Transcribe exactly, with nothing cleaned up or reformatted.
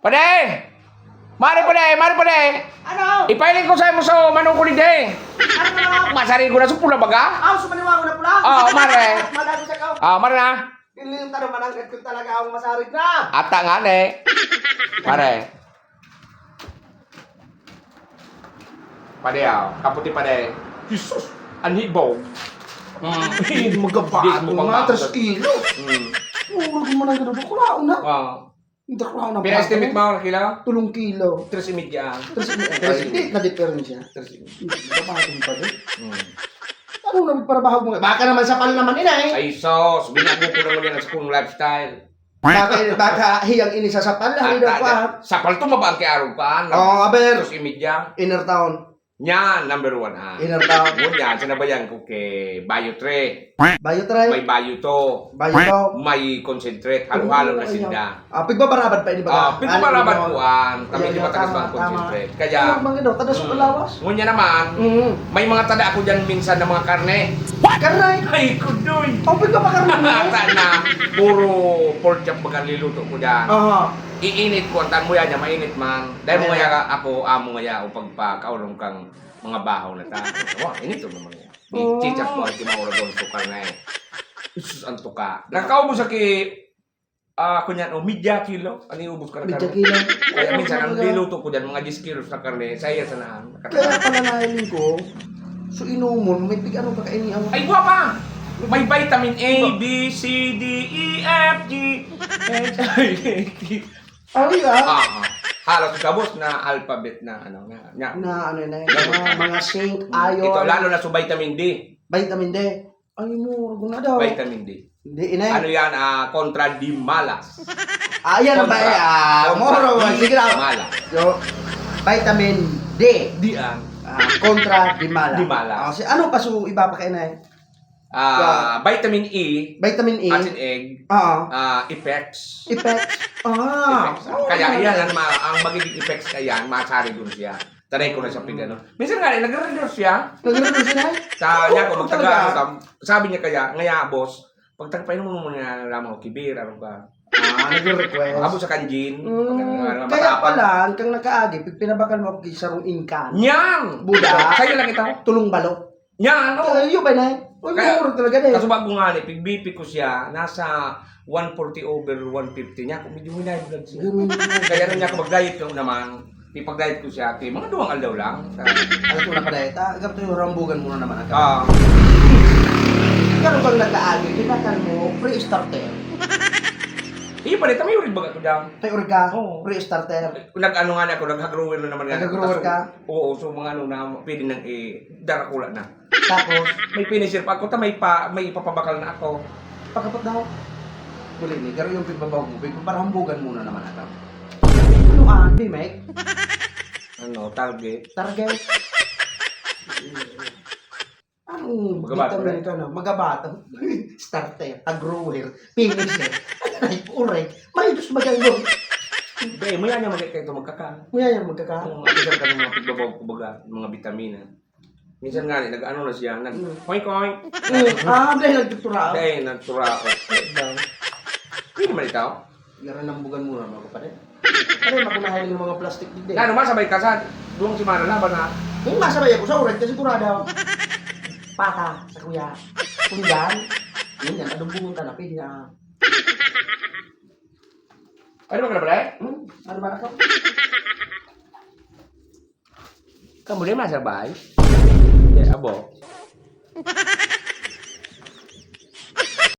Pade! Mare, pade! Mare, pade! Ano? Ipahiling ko sa imo sa manong ko digdi. Ano na? Masari ko na sa pula baga. Aw, sa maniwa ko na pula? Oo, mare. Malago sa kao. Ah, mare na. Dili yung tanong mananggad kung talaga akong masarig na. Ata nga, ne. Mare. Pade, ah. Kaputi, pade. Jesus! An hibog. Mm. Hindi magabato Di mo nga, pang tres kilo. Mm. Mura ko mananggad ako, kulaon na. Ah. Hindi ko lang Pira estimate mo ang kilo? Tulong kilo. Tres y media. Tres y media. Tres y media. Hindi na diferensya. Tres y media. Hindi, kapatid pa rin. Hmm. Ano na para bahag mo? Baka naman sapal naman, inay. Ay, sus. Binago ko naman yan sa kong lifestyle. Baka, baka hiyang ini sa sapal, At, hindi daw ah, pa. Sapal to, mabaan kay Arog pa, no? Oo, aber. Tres y media. Inner town. Yan, number one, ah. Inner town. Ngunyan, sinabayan ko kay Bayo Tre. Bayo Tre. May Bayo To. Bayo To. May concentrate. Halo-halo na sinda. Ah, pigbabarabad pa ini baga. Ah, pigbabarabad Ano, ko, ah. Kami Yan, di yan, matagas tama, pang tama. concentrate. Kaya, Ano, mga daw, tadas sa mm. lawas? Ngunyan naman, Mm. may mga tada ako dyan minsan na mga karne. Karne? Ay, kudoy. Oh, pigbabakarne mo? Ata na, puro pork chop baga niluto ko dyan. Aha. Iinit ko, ang tanmo yan, yan, mainit man. Dahil mo Ayan. ngaya ako, amo ngaya, o pagpakaulong kang mga bahaw na ta. Wa, inito naman yan. Di Oh. chichak ko ang timaura doon, sukar na eh. Sus, ang tuka. Nakakaubos sa ki, ah, kunyan, oh, media kilo. Ano yung ubos ka na Media karne? kilo. Kaya Oo, minsan, ang talaga. niluto ko dyan, mga diyes kilos na karne, sa iya sanahan. Kaya pala nahiling ko, so inumon, may pig-ano ka kaini ang Ay, guwapa! May vitamin A, Diba? B, C, D, E, F, G, H, I, J, K. Ay, ah. Ah, ah. Halos gabos na alphabet na ano nga. Nga. Na ano na yun, mga, mga zinc, Mm, iron. ito, lalo na sa vitamin D. Vitamin D. Ay, mura ko na daw. Vitamin D. Hindi, inay. Ano yan? Ah, kontra di malas. Ah, yan ang Kontra. ba, eh, ah, Kontra mura ko. di Sige lang. malas. So, vitamin D. Di ang Ah, kontra di malas. Di malas. Ah, si, ano pa su iba pa kayo na eh? Ah, Wa- vitamin E, Vitamin E. At in egg, Oo. ah, effects. Effects. Ah. Effects. Oo, Kaya yan. yan, ang, ma- ang magiging effects na yan, masaridon siya. Tanay ko na sa Mm. pigano. Minsan nga, eh, nagre-reduce siya. Nagre-reduce siya? Sa Oo, niya ako, oo, magtaga, talaga. sa- sabi niya kaya, ngaya, boss, pagtagpainom mo muna lamang o kibir, ano ka? Ah, nagre-request. Abo sa kanjin. Mm. Pag ano, ano, Kaya matapang. pala, kang nakaagi, pag pinabakal mo ako, sarong ingkan. Nyan! Buda. Sa'yo lang ito. Tulong balok. Yan, ano? Kaya yun ba na? Uy, Kaya, mura talaga na eh. kaso bago nga ni, pigbipi ko siya, nasa one forty over one fifty niya. Kung medyo may high blood siya. Ganun. Kaya nung niya ako mag-diet ko naman, ipag-diet ko siya, kay mga duwang aldaw lang. Sa Alas una pa diet, ah, agad ito yung rambugan muna naman agad. Ah. Pero pag nagkaagi, tinakan mo, pre-starter. Iyo pala, ito may urig baga ko dyan. May urig ka? Oo. Pre-starter. Nag-ano nga na ako, nag-grower na naman nga. Nag-grower So, ka? Oo, so mga ano na, pwede nang i-, darakula na. Tapos? May finisher pa ako, ta may pa, may ipapabakal na ako. Pagkapot daw. Muli ni, garo yung pigbabaw mo, pigbabarambugan muna naman ata. Ano ah, di, Mike? Ano, target? Target. Ano, Magabato, bitamin eh. ka na, magabato. Starter, a grower, finisher. Ay, uray. May dos magandang. Hindi, maya niya mag-, kayo magkaka. Maya niya magkaka. Kung ano siya ka ng mga pigbabaw, kumbaga, mga bitamina. Minsan nga, nag-ano na siya, nag-, Mm. koy, koy. Mm. Ah, dahil nagtutura. Dahil nagtura ako. Pwede naman ikaw? Naranambugan mo na, mga kapatid. Ano yung makunahan yung mga plastic din? Ano, masabay ka sa duwang semana na ba na? Yung masabay ako sa urat kasi kurada. Pata, sa kuya. Kung yan, yun yan, adobong ka na, pwede na. Ano ba ka na pala eh? Hmm? Ano ba na ka? Kamu din masabay? Eh, abo.